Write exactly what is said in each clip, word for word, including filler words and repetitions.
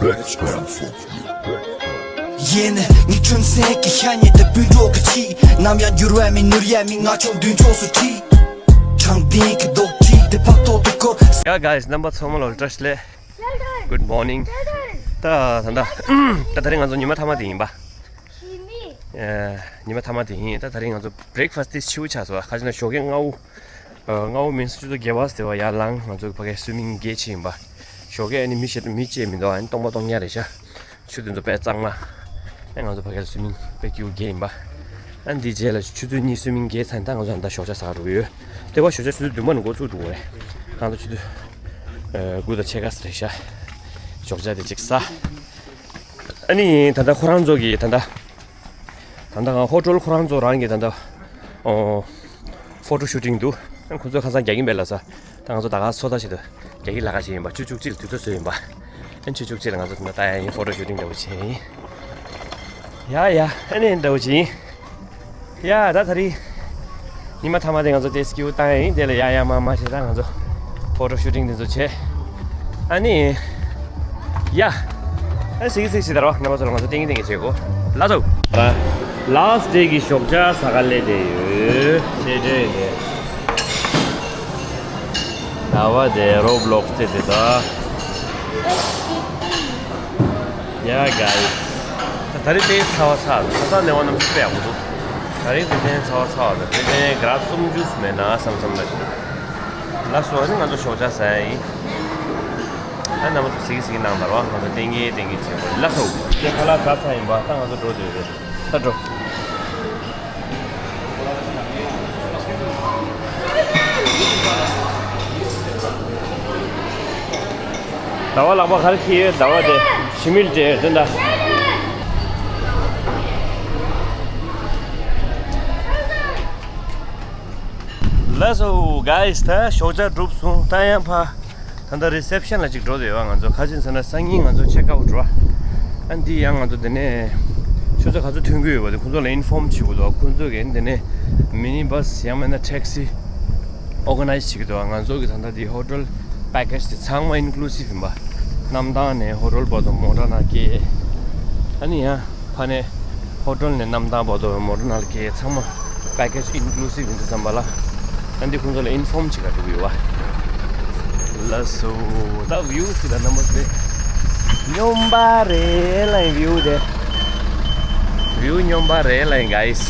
ཡེ་ནས་ངའི་ཁྲོན་སེང་གི་ཤ་ཉེ་དེ་སྤུན་གྲོགས་ཀྱི་ཆི། ནམ་ཡང་འགྱུར་བ་མེད་ནོར་ཡ་མི་ང་ཆོག་མདུན་ཕྱོགས་སུ་ཁྲིད། དྲང་བདེན་གྱི་རྡོག་ཁྲིད་དེ་ཕག་ཐོག་ཏུ་བསྐོར། ཡ་གཱ་ཡིས་རྣམ་པ་ཚང་མ་ལ་བཀྲ་ཤིས་བདེ་ལེགས། Good morning. ད་ད་ད་ད་ད་རིང་ང་ཚོ་ཉི་མ་མཐའ་མ་དེ་ཡིན་པ། ཉི་མ་མཐའ་མ་དེ་ཡིན། ད་ད་རིང་ང་ཚོ་breakfast་དེ་ཆེ་བོ་ཆགས་སོང་བ། ཁ་ཅིག་ན་ཞོགས་ཀས་སྔ་བོ། སྔ་བོ་མིན་སུ་ཆུ་ཚོད་བརྒྱད་པ་ཟེར་བ་ཡར་ལངས། ང་ཚོ་ཕ་གའི་སུའི་མིང་གི་ཆེ་ཡིན་པ། ཞོགས་ཀས་ཨ་ནི་མི་ཞིག་མི་བཅས་མི་འདུག་ཨ་ནི་སྟོང་པ་སྟོང་ཉ་རེད་ཤག་ཆུ་དེ་ཚོ་དཔེ་གཙང་མ། ཨ་ང་ཚོ་ཕ་གའི་སུའི་མིང་དཔེ་སྐྱིད་པོ་རྒྱས་ཡིན་པ། ཨ་ནི་འདི་རྗེས་ལ་ཆུ་ཚོད་གཉིས་སུའི་མིང་རྒྱས་ཚར་ནས་ད་ང་ཚོ་ཨ་ནི་ད་ཞོགས་ཇ་ཟ་ག་འགྲོ་གི་ཡོད། དེ་བ་ཞོགས་ཇ་ཆུ་ཚོད་བདུན་པ་ནས་འགོ་བཙུགས་འགྲོ་གི་རེད། ང་ཚོ་ཆུ་ཚོད་དགུ་དང་ཕྱེད་ཀ་ཙམ་རེད་ཤག་ཞོགས་ཇ་དེ་གཅིག་ཟ། ཨ་ནི་ད་ལྟ་ཁོ་རང་ཚོ་གིས་ད་ལྟ། ད་ལྟ་ང་ཧོ་ཊེལ་ཁོ་རང་ཚོ་རང་གི་ད་ལྟ་ཨོ། ཕོ་ཊོ་ཤུ་ཊིང་འདུག་ཨ་ཁོ་ཚོ་ཁ་སང་རྒྱག་གིན་པས་ལགས་སོ། ད་ང་ཚོ་ད་ག་སོ་ད་ཞིག་ཏུ་རྒྱག་གི་ལ་ཁ་ཞིག་ཡིན་པ། ཆུ་བཅུ་གཅིག་ལ་དུས་ཚོད་བཟོས་ཡིན་པ། ཨ་ཆུ་བཅུ་གཅིག་ལ་ང་ཚོ་ད་ལྟ་ཡ་ཡིན། ཕོ་ཊོ་ཤུ་ཊིང་འདྲ་བོ་བྱས་ཡིན། ཡ་ཡ་ཨ་ནི་འདྲ་བོ་བྱས་ཡིན། ཡ་ད་ད་རིང་ཉི་མ་མཐའ་མ་དེ་ང་ཚོ་དེ་སྐྱིད་པོ་བཏང་ཡ་ཡིན། དེ་ལ་ཡ་ཡ་མ་མ་བྱས། ད་ང་ཚོ་ཕོ་ཊོ་ཤུ་ཊིང་དེ་ཚོ་བྱས། ཨ་ནི། ཡ། ཨ་སིག་སིག་སི་ད་རོ་ནམ་པ་ཚོ་ལ་ང་ཚོ་ཏིང་ཏིང་གི་བྱེད་གོ། ལ་ཚོ། ལཱསྟ་ཌེ་གི་ཞོགས་ཇ་ཟ་ག་སླེབས་བསྡད་ཡོད། ཤེས་བྱ་ཡིན་པས། ཟླ་བ་དེ་རོ་བྷི་ལོག་སི་རྩེད་དེ་ད། ཡ་གཱ་ཡིས། ད་རིང་དཔེ་ཚ་བ་ཚ་འདུག་ཁ་སང་ནས་བ་ནམ་ཞིག་དཔེ་ཡག་པོ་འདུག་ད་རིང་དེ་ཐེངས་ཚ་བ་ཚ་བ་འདུག་དེ་ཐེངས་ག་ར་སུམ་ཅུ་མེད་ན་བསམ་བསམ་ལ་ཞིག་ལགས་སོ། ཨ་ནི་ང་ཚོ་ཞོགས་ཇ་ཟ་ཡ་ཡིན། ཨ་རྣམ་པ་ཚོ་གཟིགས་གཟིགས་གནང་དང་རོགས། ང་ཚོ་ཏིང་ངེ་ཏིང་ངེ་བྱེད་དགོས། ལགས་སོ། དེ་ཁ་ལག་ཟ་ཚར་ཡིན་པ། ད་ང་ཚོ་འགྲོ་འདོད་རེད། ད་འགྲོ། ཟླ་བ་ལག་པ་ག་རེ་བྱེད་ཡོད། ཟླ་བ་དེ་ཞི་མི་ལ་སྤྲད་ཡོད་དོན་དག་ལགས་སོ་གཱ་ཡིས། ད་ཞོགས་ཇ་གྲུབ་སོང་། ད་ཡང་ཕ་ད་ལྟ་རི་སེབ་ཤན་ལ་ཅིག་འགྲོ་བསྡད་ཡོད། ང་ཚོ་ཁ་ཆེ་ཟེར་ན་སང་ཉིན་ང་ཚོ་ཆེག་ཨའུཊ་འགྲོ། ཨ་འདི་ཡང་ང་ཚོ་དེ་ནས་ཆུ་ཚོད་ག་ཚོད་ཐོན་གྱི་ཡོད་པ་དེ་ཁོང་ཚོ་ལ་ཨིན་ཕོམ་བྱེད་དགོས་འདུག་ཁོང་ཚོ་གིས་དེ་ནས་མི་ནི་བྷ་སི་ཡང་མིན་ན་ཊེག་སི་ཨོར་ག་ནའིཛ་བྱེད་ཀྱི་འདུག་ང་ཚོ་གི་ད་ལྟ་འདི་ཧོ་ཊེལ་པེ་ཀེཇ་དེ་ཚང་མ་ཨིན་ཀུ་ལུ་སིབ་ཡིན་པ། གནམ་ཐང་ནས་ཧོ་ཊེལ་བར་དུ་མོ་ཊ་ནང་སྐྱེལ། ཨ་ནི་ཡང་ཕ་ནས་ཧོ་ཊེལ་ནས་གནམ་ཐང་བར་དུ་མོ་ཊ་ནང་ལ་སྐྱེལ། ཚང་མ་པེ་ཀེཇ་ཨིན་ཀུ་ལུ་སིབ་ཡིན་དུས་ཙམ་པ་ལ། ཨ་འདི་ཁོང་ཚོ་ལ་ཨིན་ཕོམ་བྱེད་ག་འགྲོ་གི་ཡོད་པ། ལགས་སོ། ད་བིའུ་ཅིག་ལ་རྣམ་པ་ཚོ་སྙོམས་པ་རེད་ལ་ཡིན། བིའུ་དེ་བིའུ་སྙོམས་པ་རེད་ལ་ཡིན་གཱ་ཡིས།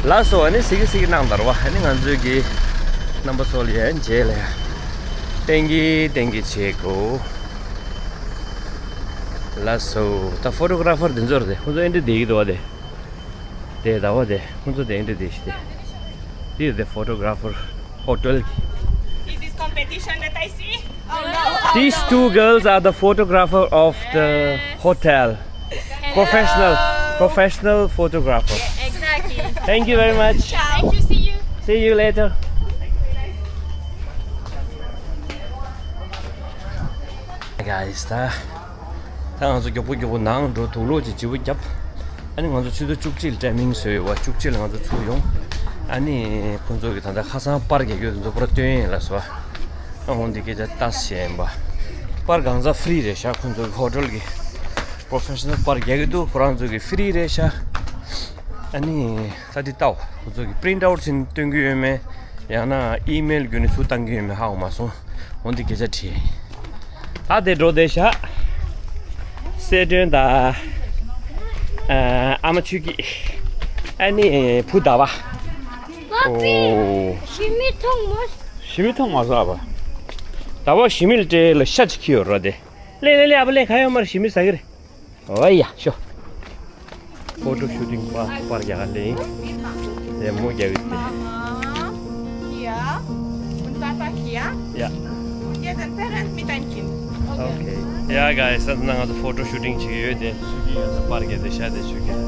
ལགས་སོ། ཨ་ནི་སིག་སིག་གནང་དར་བ། ཨ་ནི་ང་ཚོའི་གི་རྣམ་པ་ཚོ་ལ་ཡ་རྗེས་ལ་ཡ་ཏེང་གི་ཏེང་གི་བྱེད་དགོས། ལགས་སོ། ད་ཕོ་ཊོ་གྷ་ར་ཕར་དེ་ཚོ་རེད། ཁོང་ཚོ་ཨེ་འདྲ་བསྡད་ཀྱི་འདུག་བ་དེ། དེ་ཟླ་བ་དེ་ཁོང་ཚོ་དེ་ཨེ་འདྲ་བསྡད་ཤི་དེ། This is the photographer hotel. Is this competition that I see? Oh no. These two girls are the photographer of the hotel. Professional, professional photographer. Exactly. Thank you very much. Ciao. Thank you. See you. See you later. Guys, ད་ད་ང་ཚོ་མགྱོགས་པོ་མགྱོགས་པོ་ནང་འགྲོ། དུག་ལོག་ཅིག་བརྗེ་པོ་བརྒྱབ། ཨ་ནི་ང་ཚོ་ཆུ་ཚོད་བཅུ་གཅིག་ལ་ཊའི་མིང་བཟོས་ཡོད་པ། བཅུ་གཅིག་ལ་ང་ཚོ་ཚུར་ཡོང་། ཨ་ནི་ཁོང་ཚོ་གི་ད་ལྟ་ཁ་སང་པར་རྒྱག་ཡོད་དེ་ཚོ་པར་སྟོན་ཡིན་ལ་སོ། ཨ་འོང་འདི་སྐད་ཆ་ལྟ་ཤེས་ཡིན་པ། པར་གང་ཚ་ཧྥི་རི་རེད་ཤག་ཁོང་ཚོ་གི་ཧོ་ཊེལ་གི་པོ་རོ་ཕེ་ཤ་ནལ་པར་རྒྱག་གི་འདུག་ཁོ་རང་ཚོ་གི་ཧྥི་རི་རེད་ཤག་ཨ་ནི་ད་འདི་ལྟའོ། ཁོང་ཚོ་གི་པི་རིན་ཊ་ཨའུཊ་ཕྱིན་སྟོན་གི་ཡོད་མེད། ཡང་ན་ཨི་མེལ་བརྒྱུད་ནས་ཚུར་བཏང་གི་ཡོད་མེད་ཧ་གོ་མ་སོང་། འོ་འདི་སྐད་ཆ་དྲིས། ད་དེ་འགྲོ་བསྡད་ཤག་སེ་སྒྲོན་དང་། ཨ་མ་ཆོས་སྐྱིད། ཨ་ནི་བུ་ཟླ་བ། ཨོ། ཞི་མི་མཐོང་མ། ཞི་མི་མཐོང་མ་སོང་ཨ་ཕ། ཟླ་བ་ཞི་མི་ལ་སྤྲད་ལ་ཤ་ཅིག་ཁྱེར་ཡོད་རོ་དེ། ལེ་ལེ་ལེ་ཨ་ཕ་ལེ་ག་ཡོད་མར་ཞི་མི་ཟ་གི་རེད། ཨོ་ཡ་ཤོ། ཕོ་ཊོ་ཤུ་ཊིང་པར་པར་རྒྱག་ག་ལེ། དེ་མོ་རྒྱག་གི་དེ། Mama, Kia, und Papa Kia. Ja. Und jeden Parent mit ein Kind. Okay. Okay. Ja, guys, ད་ང་ཚོ་ཕོ་ཊོ་ཤུ་ཊིང་བྱེད་ཀྱི་ཡོད་དེ། ཤུ་ཊིང་ང་ཚོ་པར་རྒྱག་དེ་ཤ་དེ་ཤུ་ཊིང་།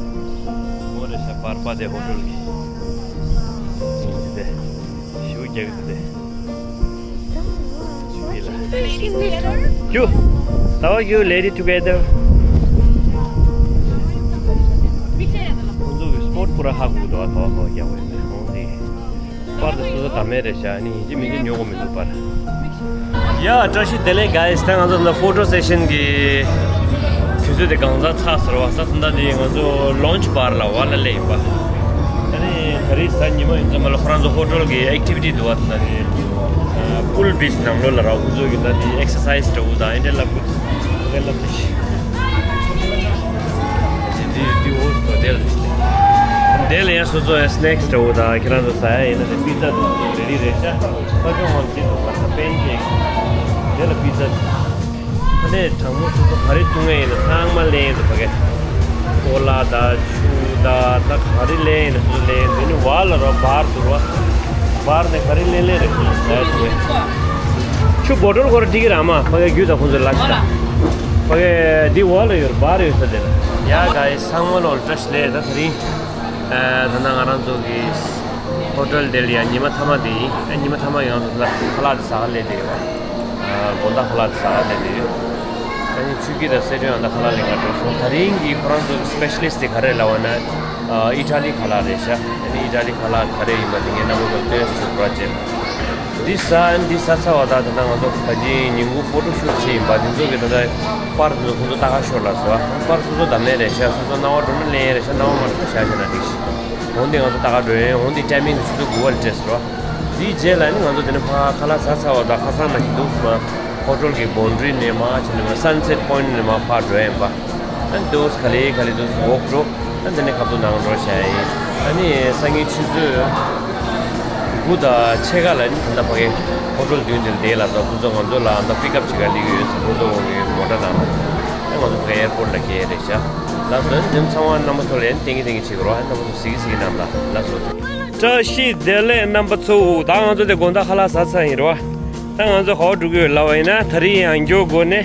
མོ་རེ་ཤ་པར་པ་དེ་ཧོ་ཊེལ་གི། དེ། ཤུ་རྒྱག་གི་དེ། ཞུ་གི་ལ། ཞུ། ད་བ་ཞུ་lady together. ཁོང་ཚོ་གི་སི་པོཊ་པུ་ར་ཧ་གོ་འདུག་ཨ་ཐོག་ཐོག་རྒྱག་པ་ཡིན་ན་ཁོང་དེ། པར་དེ་སོ་སོ་ད་མེད་རེད་ཤག་ཨ་ནི་ཡིན་གཅིག་མིན་གཅིག་ཉོ་གོ་མི་འདུག་པར། ཡ། བཀྲ་ཤིས་བདེ་ལེགས་guys། ད་ང་ཚོ་འདི་ཕོ་ཊོ་སེ་ཤན་གྱི་དུས་ཚོད་དེ་གང་ཙམ་ཚར་ཟེར་བ། ད་ད་འདི་ང་ཚོ་ལོན་ཆི་བར་ལ་བ་ལ་སླེབས་ཡིན་པ། ད་ནི་ད་རེས་གཟའ་ཉི་མ་ཡིན་ཙམ་པ་ལ་ཁོ་རང་ཚོ་ཧོ་ཊེལ་གྱི་ཨེག་ཊི་བི་ཊི་འདུག་བ། ད་ནི་པུལ་བིཆ་ནང་ལོགས་ལ་ར་ཁོ་ཚོ་གི་ད་ནི་ཨེག་སར་སའི་ཛི་འདྲ་བོ་དང་ཨེ་འདྲ་ལབ་དགོས། དེ་ལ་དེ་ཤི། དེ་དེ་འོ་དེ་ལ། དེ་ལ་ཡང་སོ་སོ་ཡང་སི་ནེག་སི་འདྲ་བོ་དང་ཁྱེད་རང་ཚོ་ཟ་ཡ་ཡིན་ན་དེ་པི་ཛ་འདུག་རེ་རེ་རེད་ཤག་ཕ་གི་ཧོན་ཅི་འདུག་ལ་ས་པན་ཀེག་དེ་ལ་པི་ཛ་འདུག་ཨ་ནི་གྲང་མོ་སོ་སོ་ག་རེ་བཏུང་ཡ་ཡིན་ན་ཚང་མ་ལེན་འདུག་ཕ་གི། ཀོ་ལ་དང་ཆུ་དང་ད་ག་རེ་ལེན་ཡིན་ན་སོ་སོ་ལེན་འདུག་ནི་བ་ལ་རོ་བར་འདུག་རོ། བར་ནས་ག་རེ་ལེན་ལེན་རེད་ཟེར་ཏེ། ཆུ་བོ་ཊལ་ཁོ་ར་སྒྲིག་གི་ར་མ་ཕ་གི་རྒྱུ་དང་ཁོང་ཚོ་ལ་ཤ། ཕ་གི་འདི་བ་ལ་ཡོད་བར་ཡོད་ས་དེ་ལ། ཡ་ག་ཡི་ཚང་མ་ལོ་བཀྲ་ཤིས་བདེ་ལེགས། ད་དེ་རིང་ད་ལྟ་ང་རང་ཚོ་གི་ཧོ་ཊེལ་དེ་ལ་ཡ་ཉི་མ་མཐའ་མ་དེ་ཡིན། ཨ་ཉི་མ་མཐའ་མ་ཡང་ཁ་ལག་དེ་ཟ་ག་སླེབས་དེ་ཡོད། དགོང་དག་ཁ་ལག་དེ་ཟ་ག་སླེབས་དེ་ཡོད། ཨ་ནི་ཆུ་སྐྱིད་དང་སེ་ཏྲོན་ཡང་ད་ཁ་ལག་ལེན་ག་འགྲོ་སོང་། དེ་རིང་གི་ཁོ་རང་ཚོ་གི་སི་པེ་ཤ་ལི་སི་ཊི་དེ་ག་རེ་ལབ་པ་ན་ཨི་ཊ་ལི་ཁ་ལག་རེད་ཤག་ཨ་ནི་ཨི་ཊ་ལི་ཁ་ལག་ག་རེ་ཡིན་པ་དེ་ངས་རྣམ་པ་ཚོར་སྟོན་སྲིད་པ་བྱས། འདི་ཟ་འདི་ཟ་ཚར་བ་དང་ད་ལྟ་ང་ཚོ་ད་ཅི་ཉིན་གུང་ཕོ་ཊོ་ཤུ་ཊི་བྱས་ཡིན་པ། འདི་ཚོ་གི་ད་ལྟ་པར་འདི་ཚོ་ཁོང་ཚོ་ལྟ་ག་ཤོར་ལ་སོ། པར་སོ་སོ་བདམས་ནས་རེད་ཤག་སོ་སོ་སྣང་བ་འགྲོ་ན་ལེན་རེད་ཤག་སྣང་བ་མ་འགྲོ་ན་བཞག་བཞག་ན་འགྲིག་ཤག་འོན་ཏེ་ང་ཚོ་ལྟ་ག་འགྲོ་ཡིན། འོན་ཏེ་ཊའི་མིང་དེ་ཆུ་ཚོད་དགུ་པ་ལ་སྤྲད་སོ། འདིའི་རྗེས་ལ་ནི་ང་ཚོ་དེ་ནས་ཕ་ཁ་ལག་ཟ་ཚར་བ་དང་ཁ་སང་ནང་བཞིན་འདུག་སེ་མ་ཧོ་ཊེལ་གྱི་བོན་ཌི་རི་ནས་མར་ཕྱིན་ནས་མར་སན་སེ་ཊི་པོ་ཡིན་ཊི་ནས་མར་ཕར་འགྲོ་ཡིན་པ། ཨ་ནི་འདུག་སེ་ག་ལེ་ག་ལེ་འདུག་སེ་ཝོག་འགྲོ། ཨ་ནི་དེ་ནས་ཁ་ཐུག་ནང་འགྲོ་བྱ་ཡིན། ཨ་ནི་སང་ཉིན་ཆུ་ཚོད་དགུ་དང་ཕྱེད་ཀ་ལ་ནི་ད་ལྟ་ཕ་གི་ཧོ་ཊེལ་མདུན་དེར་བསྡད་ལ་སོ། ཁོ་ཚོ་ང་ཚོ་ལ་ཨ་ད་པིག་ཨབ་བྱེད་ག་སླེབས་ཀྱི་ཡོད་ཟེར། ཁོ་ཚོ་འོང་གི་མོ་ཊ་ནང་ལ། ཨ་ང་ཚོ་ཕ་གི་ཨེར་པོར་ཊི་ལ་སྐྱེལ་རེད་ཤག་ལགས་སོ། ཨ་ནི་དེ་ཚང་མ་རྣམ་པ་ཚོ་ལ་ཨ་ནི་སྟོན་གི་སྟོན་གི་བྱེད་དགོས་རོགས། ཨ་ནི་རྣམ་པ་ཚོ་གཟིགས་གི་གཟིགས་གི་གནང་ལ། ལགས་སོ། བཀྲ་ཤིས་བདེ་ལེགས་རྣམ་པ་ཚོ། ད་ང་ཚོ་དེ་དགོང་དག་ཁ་ལག་ཟ་ཚར་ཡིན་རོ། ད་ང་ཚོ་ག་པར་འགྲོ་གི་ཡོད་ལབ་པ་ཡིན་ན། ད་རིང་ཡང་མགྱོགས་སྒོ་ནས་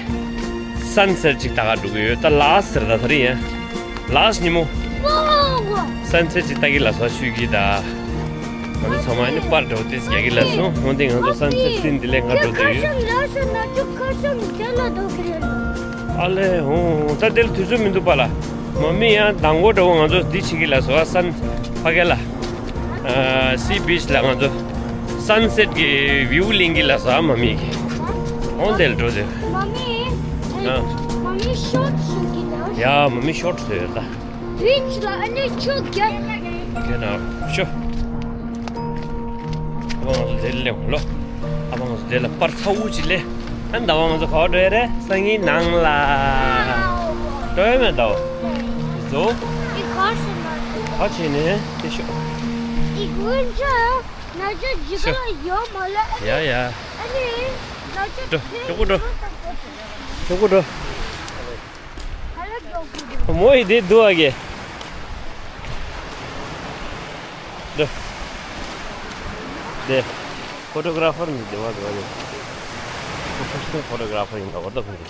སན་སེ་ཊི་ཅིག་ལྟ་ག་འགྲོ་གི་ཡོད། ད་ལཱ་སི་ཊི་ཟེར། ད་ད་རིང་ཡང་ལཱ་སི་ཊི་ཉིན་མོ་སན་སེ་ཊི་ཅིག་ལྟ་གི་ལ་སོ། ཆུ་སྐྱིད་ད་ང་ཚོ་ཚང་མ་ནི་པར་འདྲ་བོ་ཏིས་རྒྱག་གི་ལ་སོ། འོན་ཏེ་ང་ཚོ་སན་སེ་ཊི་སིན་དེ་ལས་སྔ་འགྲོ་དུས་ཡོད། ཨ་ལེ་ཧོ། ད་དེ་ལ་དུས་ཚོད་མི་འདུག་པ་ལ། མ་མི་ཡང་མདང་དགོང་འདྲ་བོ་ང་ཚོ་འདི་བྱེད་གི་ལ་སོ། སན་ཕ་གི་ལ། ཨ་སི་བིཆ་ལ་ང་ཚོ་སན་སེ་ཊི་གི་བིའུ་ལེན་གི་ལ་སོ། ཨ་མ་མི་གི། འོང་དེ་ལ་འགྲོ་དེ། མ་མི། ཨ། མ་མི་ཤོར་ཊི་བཟོ་གི་ལ། ཡ་མ་མི་ཤོར་ཊི་བཟོ་ཡོད་ད། བིཆ་ལ་ཨ་ནི་ཆུ་རྒྱག་དེ་ན་ཤོ། ཨ་ཕ་ང་ཚོ་དེ་ལ་སླེབས་ལོ། ཨ་ཕ་ང་ཚོ་དེ་ལ་པར་ཚ་བོ་ཅིག་ལས། ཨ་ནི་ཟླ་བ་ང་ཚོ་ག་པར་འགྲོ་ཡ་རེད། སང་ཉིན་ནང་ལ་འགྲོ་ཡ་མེད་ད། བཟོ། ཨི་ག་ཤི་ན། ག་བྱས་ནས་དེ་ཤོ། ཨི་གུན་ཅ་ན་ཅ་ཇི་ག་ལ་ཡོད་མ་ལ། ཨ་ཡ་ནི་ཡ། ཨ་ནི་ན་ཅ་འགྲོ། ཞོག་གུ་འགྲོ། ཞོག་གུ་འགྲོ། མོ་ཡི་དེ་དུ་ཨ་གེ། དེ། ཕོ་ཊོ་གྷ་ར་ཕར་ནི་དེ་བ་དེ་བ་རེད། པོ་རོ་ཕེ་ཤ་ནལ་ཕོ་ཊོ་གྷ་ར་ཕར་ཡིན་ད་བར་དོ་ཕུན་ཏེ།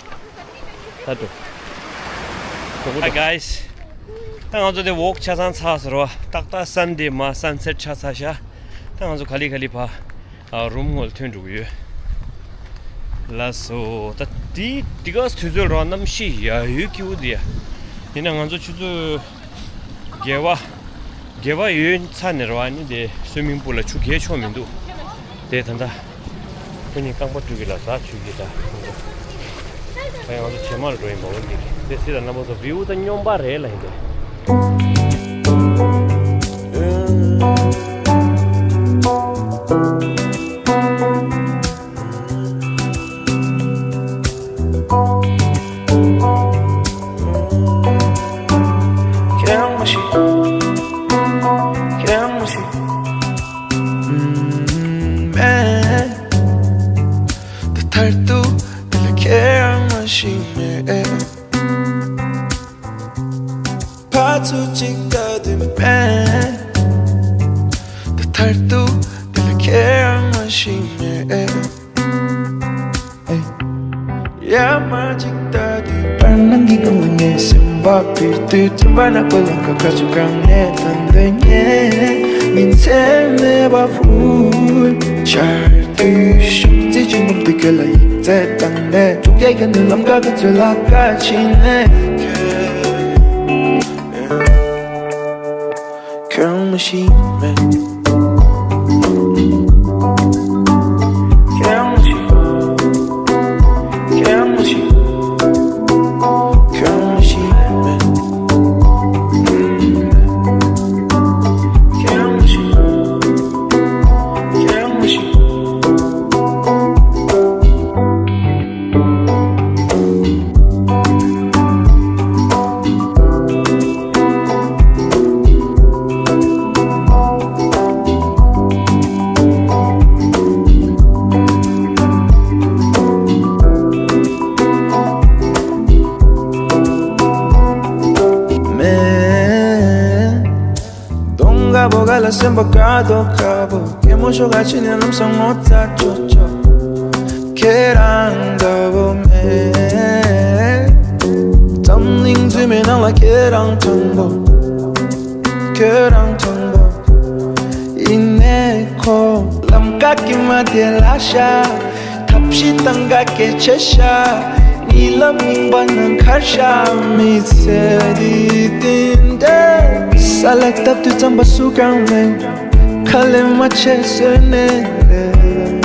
ད་དུ། Hi guys. ད་ང་ཚོ་དེ་ཝོག་ཆ་ཚང་ཚར་ཟེར་བ། ཏག་ཏག་སན་ཌེ་མ་སན་སེ་ཊི་ཆ་ཚར་ཤག་ད་ང་ཚོ་ག་ལེ་ག་ལེ་ཕ། ཨ་རུམ་ངོ་ལ་ཐོན་འགྲོ་གི་ཡོད། ལགས་སོ། ད་དེ་དེ་ག་དུས་ཚོད་རོ་གནམ་གཤིས་ཡ་ཡོད་སྐྱིད་པོ་དེ་ཡ། ཡིན་ན་ང་ཚོ་ཆུ་ཚོད་བརྒྱད་པ། བརྒྱད་པ་ཡོལ་ཚར་ནས་རོ་ཨ་ནི་དེ་སུའི་མིང་པུལ་ལ་ཆུ་རྒྱག་ཆོག་མི་འདུག་དེ་ད་ལྟ་ཁོ་གཉིས་རྐང་པ་བཀྲུ་གི་ལ་ཟ་ཆུ་གི་ད། ད་ཡང་ང་ཚོ་བྱེ་མར་འགྲོ་ཡིན་པ་འོན་ཏེ་དེ་སྲིད་ལ་རྣམ་པ་ཚོ་བིའུ་ད་སྨྱོན་པ་རེད་ལ་ཡིན་ཏེ། ཁྱེད་རང་མ་ཤི། ཁྱེད་རང་མ་ཤི། ཨུམ་མེ། ད་མཐར་ཐུག་འདི་ལ་ཁྱེད་རང་མ་ཤི་མེད། ཕར་ཚུར་གཅིག་ལྟ་དུས་མེད། ད་མཐར་ཐུག་འདི་ལ་ཁྱེད་རང་མ་ཤི་མེད། ཡར་མར་གཅིག་ལྟ་དུས་བར་སྣང་གི་སྒང་ལ་ངའི་སེམས་པ་འཕུར་དུས། དྲན་པ་ནག་པོ་ལམ་ཁ་ཁ་ཆུ་གང་ནས་ཐོན་འདོད་ངས། ཉིན་མཚན་མེད་པ་འཕུར། ཆར་དུས་ཤུགས་རྩེད་ཅིང་འབུམ་དུ་ཁྱོད་ལ་ཡིག་ཚད་བཏང་ནས། དྲུག་བརྒྱའི་ཁ་ནས་ལམ་ཁ་ག་ཚོད་ལ་ཁ་ཕྱིན་ནས། ཁྱོད་མ་ཤེས་མེད། ཁྱོད་མ་ཤེས། སེམས་པ་དགའ་དོ་དགའ་པོ། སྐྱེད་མོས་ཤོག་ག་ཕྱི་ནས་ལམ་སང་ངོ་ཚ་ཅོ་ཅོ། ཁྱེད་རང་འདྲ་བོ་མེད། འཛམ་གླིང་འཛུལ་མའི་ནང་ལ་ཁྱེད་རང་དང་པོ། ཁྱོད་རང་དང་པོ། ཡིན་ནས་ཁོ་ལམ་ཀ་གི་མ་དེ་ལ་ཤ། ཐབས་ཤེས་དང་ག་གེ་ཆེ་ཤ། ཉི་ལམ་རྙིང་པ་ནང་ཁར་ཤ། མི་ཚེ་འདི་བསྟན་ཏེ། ས་ལ་བཏབ་དུས་རྩམ་པ་སུ་གང་མེད། ཁ་ལས་མ་ཆད་བཟོས་ནས་རེད།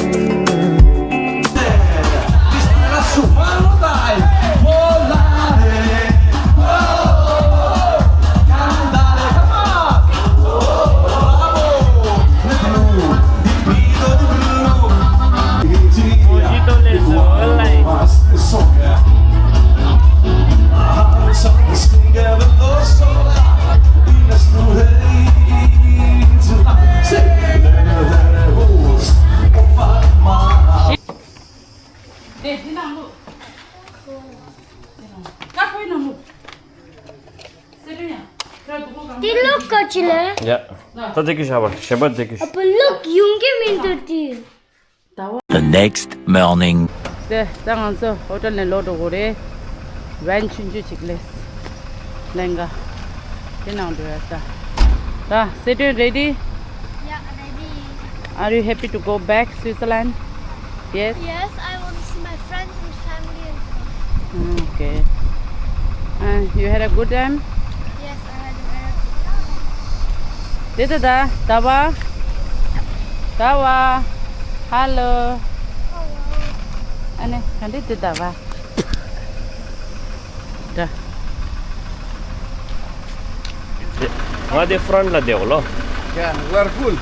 དེ་ལོག་ག་ཅི་ལ། ཡ། ད་དེ་གི་ཤ་བར་ཞེན་པ་དེ་གི། ཨ་ཕ་ལོག་ཡོང་གི་མི་འདུག་དེ། The next morning. དེ་ད་ང་ཚོ་ཧོ་ཊེལ་ནས་ལོག་འགྲོ་དགོས་རེད། ཝེན་ཆུང་ཆུང་ཅིག་ལས། ལེན་ག་དེ་ནང་འགྲོ་ཡ་ད། ད་སེ་ཏོན་རེ་ཌི། Yeah, ready. Are you happy to go back Switzerland? Yes? Yes, I want to see my friends and family and stuff. Okay. And you had a good time? Yes, I had a very good time. དེ་ད་ད་ད་བ། ད་བ། Hello. Hello. ཨ་ནི་ག་འདྲ་དེ་ད་བ། ད། ང་དེ་ཕ་རན་ལ་བསྡད་འོ་ལོ། Yeah, we're full.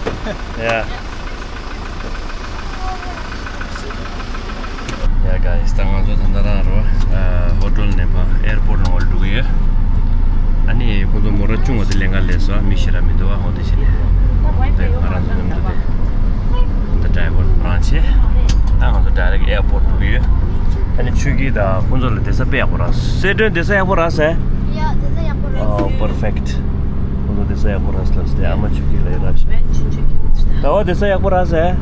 Yeah. Yeah, guys, ད་ང་ཚོ་ད་ལྟ་རང་རོ། ཨ། ཧོ་ཊེལ་ནས་ཕར་ཨེར་པོར་ནང་ལ་འགྲོ་གི་ཡོད། ཨ་ནི་ཁོང་ཚོ་མོ་ར་ཆུང་བ་དེ་ལེན་ག་སླེབས་སོང་། མི་ཤི་ར་མི་འདུག་ཨ། ཧོ་དེ་ཕྱི་ནས་ང་རང་ཚོ་མཉམ་དུ་དེ། ད་ཌ་རའི་ཝར་རང་བྱས། ད་ང་ཚོ་ཌའི་རེག་ཊི་ཨེར་པོར་འགྲོ་གི་ཡོད། ཨ་ནི་ཆོས་སྐྱིད་དང་ཁོང་ཚོ་ལ་བསྡད་ས་དཔེ་ཡག་པོ་རག་སོང་། སེ་ཏོན་བསྡད་ས་ཡག་པོ་རག་སོང་། ཡ། བསྡད་ས་ཡག་པོ་རག་སོང་། ཨོ། པར་ཕེག་ཊི། ཁོང་ཚོ་བསྡད་ས་ཡག་པོ་རག་སོང་ལབ་སྟེ། ཨ་མ་ཆོས་སྐྱིད་ལ་ཡི་ར་ཤི། ད་བ་བསྡད་ས་ཡག་པོ་རག་སོང་།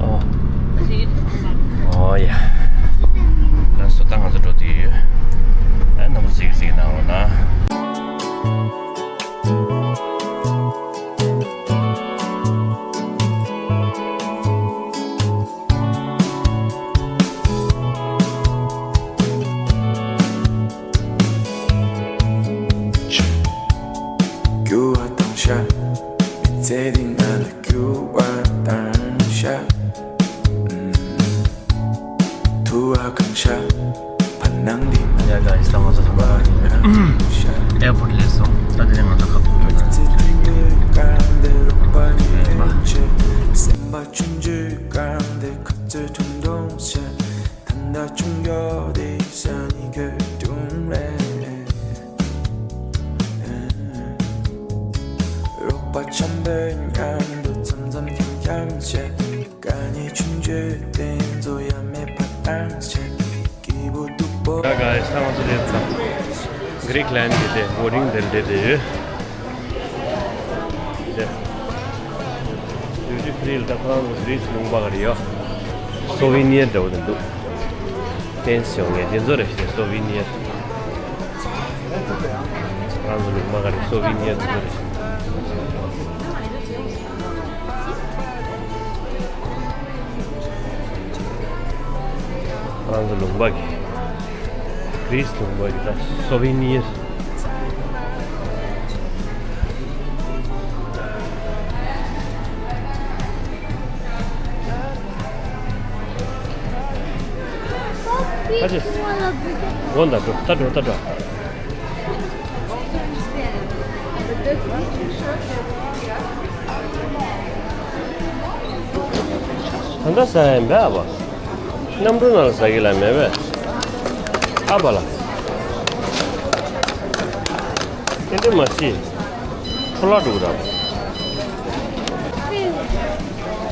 ཨོ། ཨོ་ཡ། ལགས་སོ། ད་ང་ཚོ་འགྲོ་དུས་ཡོད། ཨ། རྣམ་པ་གཟིགས་གཟིགས་གནང་རོགས་གནང་། རྒྱུ་བ་དང་ཤ། མི་ཚེ་འདི་ན་ལ་རྒྱུ་བ་དང་ཤ། ཐུ་བ་གང་ཤ། བར་སྣང་འདི་ན། ཡ། ག་ཡི་ས་མ་ས་ཐུ་བ་གང་ཤ། ཨེར་པོར་ཊི་སླེབས་སོང་། ད་དེ་རིང་ང་ཚོ་ཁ་ཐུག་ཡོད་ན། མི་ཚེ་ཆུང་ཆུང་གང་དེ་རོགས་པ་ཡོད་ཆེ། སེམས་པ་ཆུང་ཆུང་གང་དེ་ཁ་རྩོད་ཐུང་ཐུང་བྱེད། ད་ལྟ་ཆུང་ཡོད་དེ་ས་ནི་གོ་ཐུང་རེད། རོགས་པ་འཆམ་པོའི་མཉམ་དུ་འཆམ་འཆམ་འཆམ་འཆམ་བྱེད། དཀའ་ངལ་ཆུང་ཆུང་དེ་ཚོ་ཡ་མེད་པ་བཏང་བྱེད། སྐྱིད་པོ་སྡུག་པོ། ད་ག་ས་ང་ཚོ་སླེབས་ཚར། གྷི་རིག་ལན་འདི་དེ་བོ་ཊིང་དེར་བསྡད་དེ་ཡོད། དེ་ཌིའུ་ཊི་ཕི་རི་ལ་ད་ཁོ་རང་ཚོ་གྷི་རིས་ལུང་པ་ག་རེ་ཡོད། སོ་ཝི་ནི་ཡར་འདྲ་བོ་དེ་འདུག་ཕེན་སི་ཡོང་ངེས་དེ་ཚོ་རེད་ཤག་སོ་ཝི་ནི་ཡར། ང་ཚོ་ལུང་པ་ག་རེ་སོ་ཝི་ནི་ཡར་དེ་ཚོ་རེད་ཤག་ང་ཚོ་ལུང་པ་གི་གྷི་རིས་ལུང་པ་གི་ད་སོ་ཝི་ནི་ཡར། ཨ་ཅེ། དགོངས་དག་འགྲོ། ད་འགྲོ། ད་འགྲོ། ད་ལྟ་ཟ་ཡ་མེད་པ། གནམ་གྲུ་ནང་ལ་ཟ་གི་ལ་མེད་པས། ཨ་བ་ལ། དེ་འདྲ་མ་བྱེད། འཕྲོ་བརླག་འགྲོ་གི་རེད།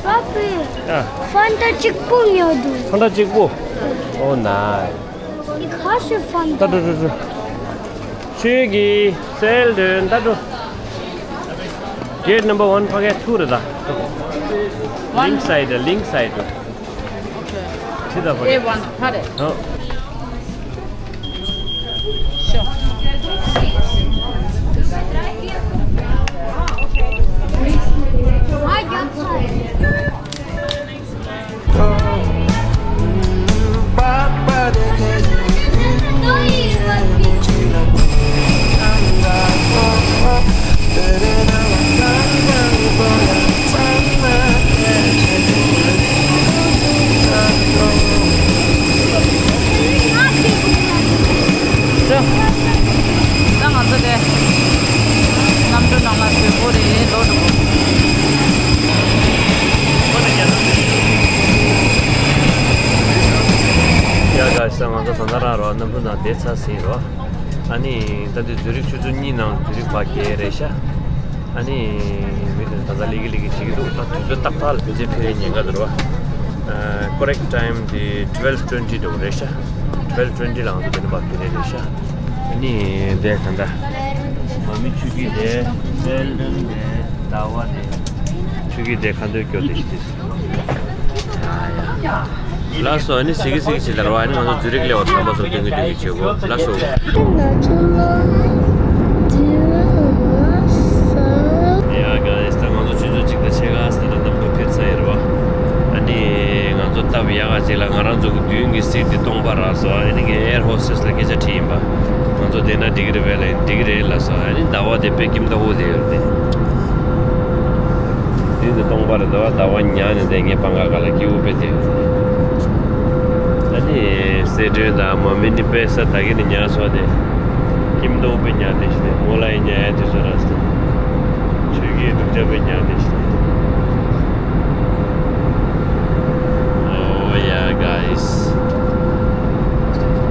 པ་པི། ཨ། ཕན་ཏ་གཅིག་པུ་ཉོ་འདུག་ཕན་ཏ་གཅིག་པུ། ཨོ་ན། འདི་ཁ་ཤས་ཕན་ཏ། ད་འགྲོ་འགྲོ་འགྲོ། ཆོས་ཀྱི་སེལ་འདོན་ད་འགྲོ། Gate number one ཕ་གའི་ཚུར་རེད་ད། One. Link side, link side. Okay. ཁྲིད་ད་ཕ་གའི། A one ཕ་རེད། ཨོ། Sure. Hi, John. ད་ང་ཚོ་དེ་གནམ་གྲུ་ནང་ལ་བཞུགས་པོ་རེད་ལོ་འགྲོ། ཡ་ག་ས་ང་ཚོ་ད་ལྟ་རང་རོ་གནམ་གྲུ་ནང་བསྡད་ཚར་ཟིན་རོ། ཨ་ནི་ད་འདི་ཛུ་རིག་ཆུ་ཚོད་གཉིས་ནང་ཛུ་རིག་བར་བརྒལ་རེད་ཤག་ཨ་ནི་མི་དེ་ད་ལྟ་ལི་ཀི་ལི་ཀི་བྱེད་ཀྱི་འདུག་ད་དུས་ཚོད་ཏག་ཏག་ལ་ཕལ་ཆེར་ཕེབས་ཉེན་ཁ་འདུག་རོ། ཨ། correct time དེ་twelve twenty འདྲ་བོ་རེད་ཤག twelve twenty ལ་ང་ཚོ་དེ་ནས་མར་ཕེབས་རེད་ཤག་ཨ་ནི་དེ་ག་འདྲ། མ་མི་ཆུ་སྐྱིད་དེ། སེལ་ཌོན་དེ། ཟླ་བ་དེ། ཆུ་སྐྱིད་དེ་ཁ་འདོན་སྐྱོར་དེ་ཞིག་དེ། ལགས་སོ། ཨ་ནི་ཟི་གི་ཟི་གི་བྱེད་དར་བ། ཨ་ནི་ང་ཚོ་ཛུ་རིག་སླེབས་པ་དང་པོ་སོར་སྟོན་གི་སྟོན་གི་བྱེད་དགོས། ལགས་སོ། ཡ་ག་ས་ང་ཚོ་ཆུ་ཚོད་གཅིག་དང་ཕྱེད་ཀ་ཙམ་ལ་གནམ་གྲུ་ཕེབས་ཚར་ཡོད་རེད་བ། ཨ་ནི་ང་ཚོ་སྟབས་ཡག་ག་ཅིག་ལ་ང་རང་ཚོ་གི་མདུན་གི་སིཊ་དེ་སྟོང་པ་རག་སོང་། ཨ་ནི་ངས་air hostess ལ་སྐད་ཆ་དྲིས་ཡིན་པ། ང་ཚོ་བསྡད་ན་འགྲིག་གི་རེད་པས་ལབ་ཡིན། འགྲིག་གི་རེད་ལབ་སོང་། ཨ་ནི་ཟླ་བ་དེ་དཔེ་ཁྱིམ་ཐོག་པོ་དེ་ཡོད་རེད་དེ། དེ་འདི་སྟོང་པ་རེད་དོ། ཟླ་བ་ཉལ་ནས་བསྡད། ངའི་པང་ཁ་སྒང་ལ་སྐྱིད་པོ་དཔེ་དེ་ཡོད་རེད། ཨ་ནི་སེ་ཌོན་དང་མ་མི་ནི་དཔེ་ས་ད་གིན་ནས་ཉལ་སོང་སྟེ། ཁྱིམ་ཐོག་དཔེ་ཉལ་བསྡད་ཤག་སྟེ། མོ་ལ་ཡིན་ཉལ་ཡ་དུས་ཚོད་རག་སྟེ། ཆོས་སྐྱིད་སྡུག་ཅག་དཔེ་ཉལ་བསྡད་ཤག་སྟེ། Oh yeah, guys.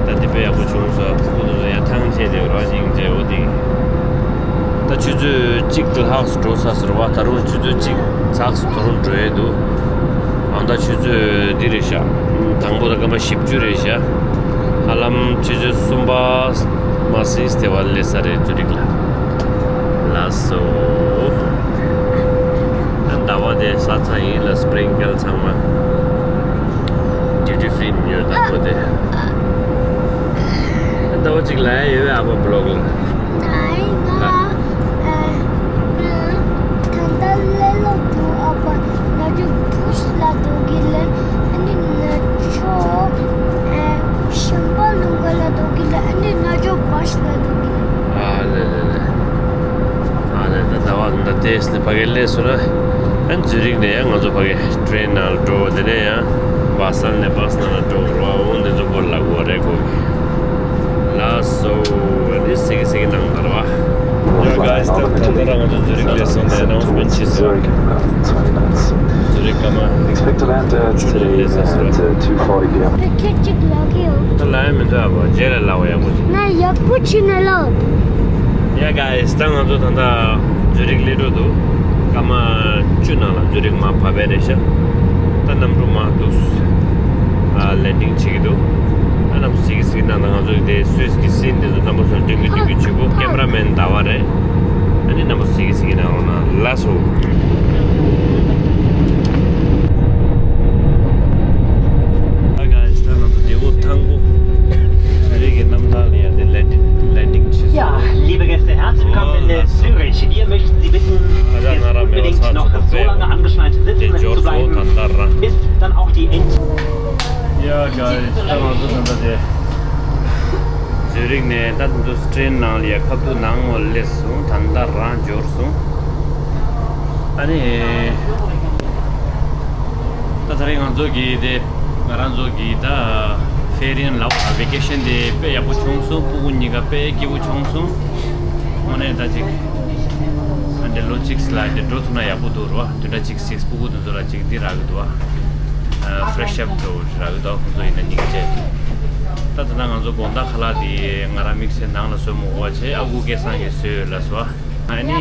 ད་འདི་དཔེ་ཡག་པོ་བྱུང་སོང་། ཕྲུ་གུ་དེ་ཚོ་ཡར་ཐང་ཆད་བསྡད་ཡོད་རེད་བ། སྙིང་རྗེ་པོ་དེ། ད་ཆུ་ཚོད་གཅིག་ལྷག་ཙམ་འགྲོ་ཚར་སོང་རེད་བ། ད་རུང་ཆུ་ཚོད་གཅིག་ཙམ་ད་རུང་འགྲོ་ཡས་འདུག་ཨང་། ད་ཆུ་ཚོད་འདི་རེད་ཤག་དང་པོ་ད་སྐར་མ་བཞི་བཅུ་རེད་ཤག་ཧ་ལམ་ཆུ་ཚོད་གསུམ་པ་མ་ཟིན་ཙམ་དེ་བར་སླེབས་ཚར་རེད་ཛུ་རིག་ལ། ལགས་སོ། ཟླ་བ་དེ་ས་ཚང་ཡིན་ལ། སི་པི་རིང་ཀལ་ཚང་མ་duty free ཉོས། ཟླ་བ་དེ་ཟླ་བ་གཅིག་ལ་ཡོད་ཨ་ཕ་བི་ལོག་ལ། ད་ང་ད་ལྟ་ལས་ལོ་དུ་ཨ་ཕ་ན་ཅུ་བུས་ལ་དོ་གི་ལེ། ཨ་ནི་ན་ཅོ་ཤམ་པ་ལུང་ག་ལ་དོ་གི་ལེ། ཨ་ནི་ན་ཅོ་བ་ཤ་ལ་དོ་གི་ལེ། ཨ་ལེ་ལེ་ལེ། ཨ་ལེ། ད་ཟླ་བ་ད་ལྟ་ལས་ནས་ཕ་གི་སླེབས་སོང་ན། ཨ་ཛུ་རིག་ནས་ཡང་ང་ཚོ་ཕ་གི་ཊེན་ནང་ལ་འགྲོ། དེ་ནས་ཡང་བ་སལ་ནས་བ་སི་ནང་ལ་འགྲོ་རོགས། འོ་འདི་ཚོ་སྐོར་ལ་གོ་རེ་གོ་གི། ལགས་སོ། ཨ་ནི་སི་གི་སི་གི་ནང་ལྟར་བ། ཡ་ག་ས་ད་ད་ལྟ་རང་ང་ཚོ་ཛུ་རིག་སླེབས་སོང་ནས་ཨ་ནའུན་སི་མེན་ཊི་བྱས་སོང་། ཛུ་རིག་སྐར་མ་བཅུ་ནང་སླེབས་ཚར་སོང་། ཕ་གི་ཁྱེད་ཅིག་ལབ་ཀྱི་ཡོད། ད་ལབ་ཡ་མི་འདུག་ཨ་ཕ། རྗེས་ལ་ལབ་པ་ཡག་པོ་བྱེད། ང་ཡག་པོ་བྱས་ནས་ལབ། ཡ་ག་ས་ད་ང་ཚོ་ད་ལྟ་ཛུ་རིག་སླེབས་འགྲོ་འདུག་སྐར་མ་བཅུ་ནང་ལ་ཛུ་རིག་མར་བབས་པ་རེད་ཤག་ད་གནམ་གྲུ་མར་འདུག་ཨ་ལེན་ཌིང་བྱེད་ཀྱི་འདུག་ཨ་ནམ་སི་གི་སི་གི་ནང་ད་ང་ཚོ་དེ་སུད་སི་གི་སིན་དེ་ཚོ་རྣམ་པ་ཚོར་སྟོན་གི་སྟོན་གི་བྱེད་དགོས། ཀེམ་ར་མེན་ཟླ་བ་རེད། ཨ་ནི་རྣམ་པ་སི་གི་སི་གི་ནང་ལོགས་ན་ལགས་སོ། Hi guys, ད་ང་ཚོ་ལེའོ་ཐང་པོ་ཛུ་རིག་གི་གནམ་ཐང་ལ་ཡ་དེ་ལེན་ཌིང་ལེན་ཌིང་བྱས་སོང་། Ja, liebe Gäste, herzlich willkommen in Zürich. Wir möchten Sie bitten, jetzt unbedingt noch so lange angeschnallt sitzen zu bleiben, bis dann auch die End- Ja, geil. ད་ང་ཚོ་ད་ལྟ་དེ་ཛུ་རིག་ནས་ད་དུང་ཊེན་ནང་ལ་ཡ་ཁ་ཐུག་ནང་ངོ་སླེབས་སོང་། ད་ལྟ་རང་འབྱོར་སོང་། ཨ་ནི། ད་ད་རེས་ང་ཚོ་གི་དེ་ང་རང་ཚོ་གི་ད་ཕེ་རི་ཡན་ལབ་ཨ་ཝེ་ཀེ་ཤན་དེ་དཔེ་ཡག་པོ་བྱུང་སོང་། སྤུ་གུ་གཉིས་ཀ་དཔེ་སྐྱིད་པོ་བྱུང་སོང་། དངོས་གནས་ད་ཅིག་ཨ་འདྲ་ལོ་གཅིག་ལ་དེ་འགྲོ་ཐུབ་ན་ཡག་པོ་འདུག་ར། བདུན་ཕྲག་གཅིག་ཅིག་སྤུ་གུ་དེ་ཚོ་ལ་ཅིག་འདི་རག་གི་འདུག་ཨ། ཕེ་རེ་ཤི་ཨབ་འགྲོ་རག་གི་འདུག་ཁོང་ཚོ་ཡིན་ན་སྙིང་རྗེ། ད་ད་ལྟ་ང་ཚོ་དགོང་དག་ཁ་ལག་དེ་ང་རང་དམིགས་བསལ་ནང་ལ་བཟོ་མི་དགོས་པ་བྱས། ཨ་ཁུ་སྐལ་བཟང་གིས་བཟོས་ཡོད་ལབ་སོང་ཨ། ཨ་ནི་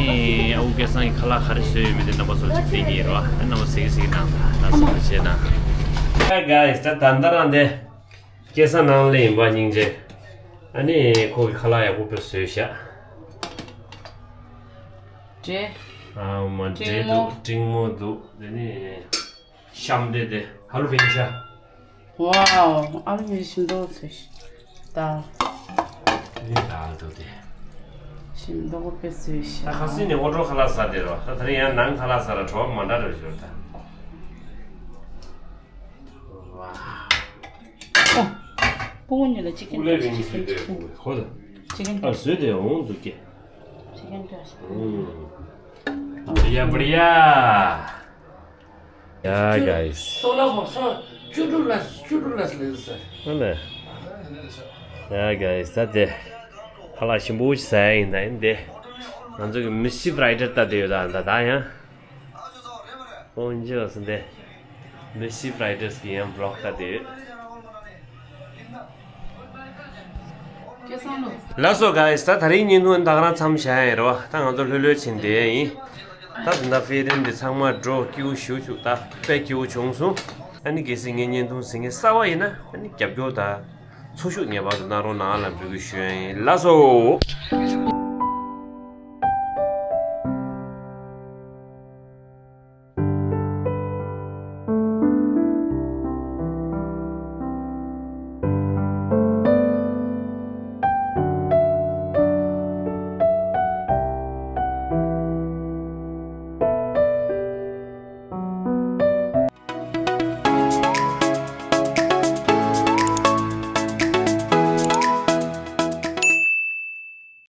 ཨ་ཁུ་སྐལ་བཟང་གིས་ཁ་ལག་ག་རེ་བཟོས་ཡོད་མེད་དེ་རྣམ་པ་ཚོར་ཅིག་སྟོན་གྱི་ཡིན་རོ། ཨ་རྣམ་པ་གཟིགས་གཟིགས་གནང་དང་། ལགས་སོ། ཐུགས་རྗེ་གནང་། Hi guys, ད་ད་ལྟ་རང་དེ་སྐལ་བཟང་ནང་ལ་ཡིན་པ་སྙིང་རྗེ། ཨ་ནི་ཁོ་གིས་ཁ་ལག་ཡག་པོ་དཔེ་བཟོས་ཤག་ཏྲེ། ཨ་མ་འབྲས་འབྲིང་མོ། འདུག་འབྲིང་མོ་འདུག་དེ་ནི་ཤམ་འབྲས་དེ་ཧ་ལུ་བིང་ཤ། ཝའོ། ཨ་ལུ་མི་ཞིམ་འདུག་ཟེར་ཤི། ད། ནི་ད་འདུག་དེ། ཞིམ་འདུག་པའི་ཟེར་ཤི། ད་ཁ་སང་ནས་ཨོ་ཊོ་ཁ་ལག་ཟ་དེ་རོ། ད་དེ་རིང་ཡང་ནང་ཁ་ལག་ཟ་ལ་བྲོ་བ་མ་འདྲ་རེ་ཞོར་ད། ཝའོ། ཨོ། སྤུ་གུ་གཉིས་ལ་ཅི་ཀན་ཀུ་ལེ་རིང་ཅི་ཀན་ཟེར་དེ་ཅི་ཀན་ཧོ་ད། ཅི་ཀན་ཨ་ཟོས་དེ་འོང་འདུག་གེ། ཅི་ཀན་ཀ་སི། ཨུམ། བ་རི་ཡ་བ་རི་ཡ། ཡ་གཱི་སི། སོ་ལ་ཧོ་སོ་ཅུ་ཀྲུ་ལ་སི་ཅུ་ཀྲུ་ལ་སི་ལེ་ཟེར། ཨ་ལེ། ཡ་གཱི་སི་ད་དེ། ཁ་ལག་ཞིམ་པོ་ཞིག་ཟ་ཡ་ཡིན་ད་ཡིན་དེ། ང་ཚོ་གི་མི་སི་ཕ་རའི་ཌེ་ལྟ་དེ་ཡོད་ད་ད་ད་ཡང་། ཨོ་འཇིགས་སོང་སྟེ། མི་སི་ཕ་རའི་ཌེ་གི་ཡང་བི་ལོག་ལྟ་དེ་ཡོད། སྐལ་བཟང་ལོ། ལགས་སོ་གཱི་སི། ད་དེ་རིང་བརྙན་ཐུང་ད་ག་རང་མཚམས་བཞག་ཡ་ཡིན་རེད་བ། ད་ང་ཚོ་ལྷོད་ལྷོད་ཕྱིན་བསྡད་ཡིན། ད་དེ་འདྲ་ཕེ་རན་དེ་ཚང་མ་འགྲོ་སྐྱིད་པོ་ཞེ་པོ་བྱུང་། ད་དཔེ་སྐྱིད་པོ་བྱུང་སོང་། ཨ་ནི་གལ་སྲིད་ངའི་བརྙན་ཐུང་གཟིགས་མཁན་གསར་པ་ཡིན་ན་ཨ་ནི་རྒྱབ་སྐྱོར་དང་། ཚོགས་ཞུགས་ངེས་པར་དུ་གནང་རོགས་གནང་ལ་འབོད་སྐུལ་ཞུ་ཡ་ཡིན། ལགས་སོ།